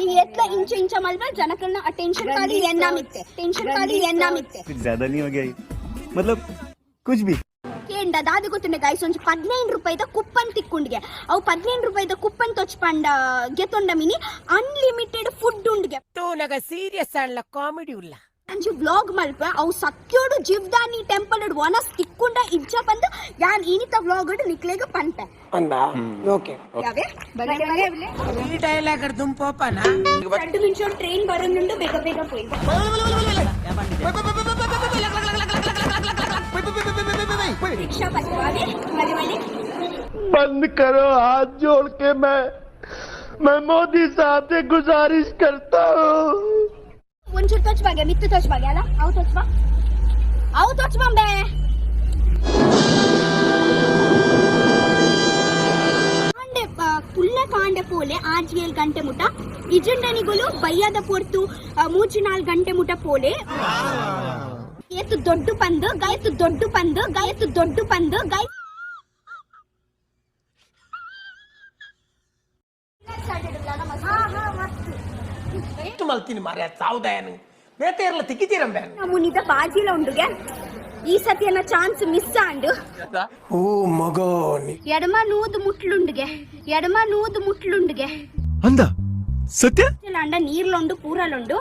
ಈ ಎತ್ಲ ಇಂಚ ಇಂಚ ಮಲ್ಪ ಜನಕಲ್ನ ಅಟೆನ್ಷನ್ ಕಾಲಿ ಎನ್ನ ಮಿತ್ತೆ, ಟೆನ್ಷನ್ ಕಾಲಿ ಎನ್ನ ಮಿತ್ತೆ. कुछ ज्यादा नहीं हो गया ये? मतलब कुछ भी. ಕೇಂಡ ದಾದ ಗೊತ್ತುಂಡೆ ಗಾಯ್ಸ್, ಒಂಜಿ 15 ರೂಪಾಯಿದ ಕುಪ್ಪನ್ ತಿಕ್కుంಡ್ಗೆ. ಅವು 15 ರೂಪಾಯಿದ ಕುಪ್ಪನ್ ತೊಚ್ಪಂಡ ಗೆತೊಂಡ ಮಿನಿ ಅನ್ಲಿಮಿಟೆಡ್ ಫುಡ್ ಉಂಡ್ಗೆ. ತೂನಗ ಸೀರಿಯಸ್ ಆಂಡ್ಲ ಕಾಮಿಡಿ ಉಲ್ಲ. ಅಂಜಿ ವ್ಲಾಗ್ ಮಲ್ಪ ಅವು ಸತ್ಯೋಡು ಜಿವ್ದಾನಿ ಟೆಂಪಲ್ ವನಸ್ ತಿಕ್ಕೊಂಡ ಇಜ್ಜ ಬಂದು ಯಾನ್ ಇನಿತ ವ್ಲಾಗ್ ನಿಕ್ಲೇಗ ಪನ್ಪೆ. ಅಂದ ಓಕೆ. ಯಾವೆ? ಈ ಡೈಲಾಗ್ ದುಂಪೋಪನ. 2 ನಿಮಿಷ, ಟ್ರೈನ್ ಬರೋನುಂಡು, ಬೇಗ ಬೇಗ ಪೋಯಿ. ರಿಕ್ಷಾ ಪತ್ತುವೆ ಮಲೆ ಮಲೆ. बंद करो, हाथ जोड़ के मैं मैं मोदी साहब से गुजारिश करता हूँ. ಒಂಚೂರು ತೊಚ್ಬಾಗೆ, ಮಿತ್ತು ತೊಚ್ಬಾಗೆ ಅಲ್ಲ. ಅವು ತೊಚ್ಬಾ, ಅವು ತೊಚ್ಬಂಬೆ. ಕಾಂಡೆ ಪುಲ್ಲ ಕಾಂಡೆ ಪೋಲೆ ಆಜ್ 7 ಗಂಟೆ ಮುಟ ಇಜುಂಡನಿಗುಲು ಬಯ್ಯದ ಪೊರ್ತು 3-4 ಗಂಟೆ ಮುಟ ಪೋಲೆ. ಏತು ದೊಡ್ಡ ಪಂದು ಗಾಯತು, ದೊಡ್ಡ ಪಂದು ಗಾಯತು, ದೊಡ್ಡ ಪಂದು ಗಾಯ್. ಎಷ್ಟು ಮಲ್ತೀನಿ ಮಾರ್ಯ ಸಾವುದಾಯನ ಬೇತೆ ಇರಲ್ಲ ತಿಕ್ಕಿತೀರಂಬೆ. ಮುನಿದ ಬಾಜಿಲ ಉಂಡುಗೆ. ಈ ಸತಿಯನ್ನ ಚಾನ್ಸ್ ಮಿಸ್ ಆಂಡು. ಓ ಮಗೋ. ಎಡಮ ನೂದು ಮುಟ್ಲುಂಡುಗೆ, ಎಡಮ ನೂದು ಮುಟ್ಲುಂಡುಗೆ. ಅಂದ ಸತ್ಯ. ಅಂಡ ನೀರ್ಲೊಂಡು ಪೂರಲುಂಡು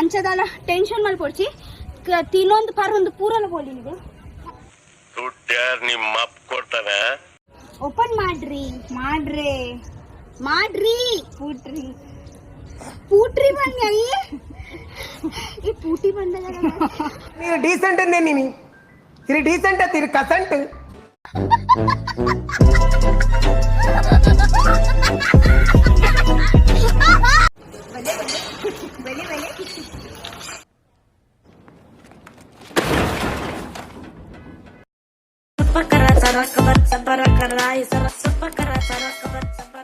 ಅಂಚದಾಲ ಟೆನ್ಷನ್ ಮಲ್ಪೊಡ್ಚಿ. ತಿನ್ನೊಂದು ಪರೊಂದು ಪೂರಲ ಪೋಲಿ ನೀವು. ದುಡ್ಡು ಯಾರು ನಿಮ್ಮ ಅಪ್ಪ ಕೊಡ್ತಾನೆ? ಓಪನ್ ಮಾಡ್ರಿ, ಮಾಡ್ರಿ, ಮಾಡ್ರಿ. ಪೂಟ್ರಿ ಪೂಟ್ರಿ ಬಂದ ಈ ಪೂಟಿ ಬಂದ. ನೀನು ಡೀಸೆಂಟ್ ಅಂದೆ ನೀನು ಇರಿ ಡೀಸೆಂಟ್ ಅತ್ತ ಇರಿ ಕಸಂಟ್. ಬಲೆ ಬಲೆ. Sapakara, sarakaba, sabarakara, sarakaba, sarakaba.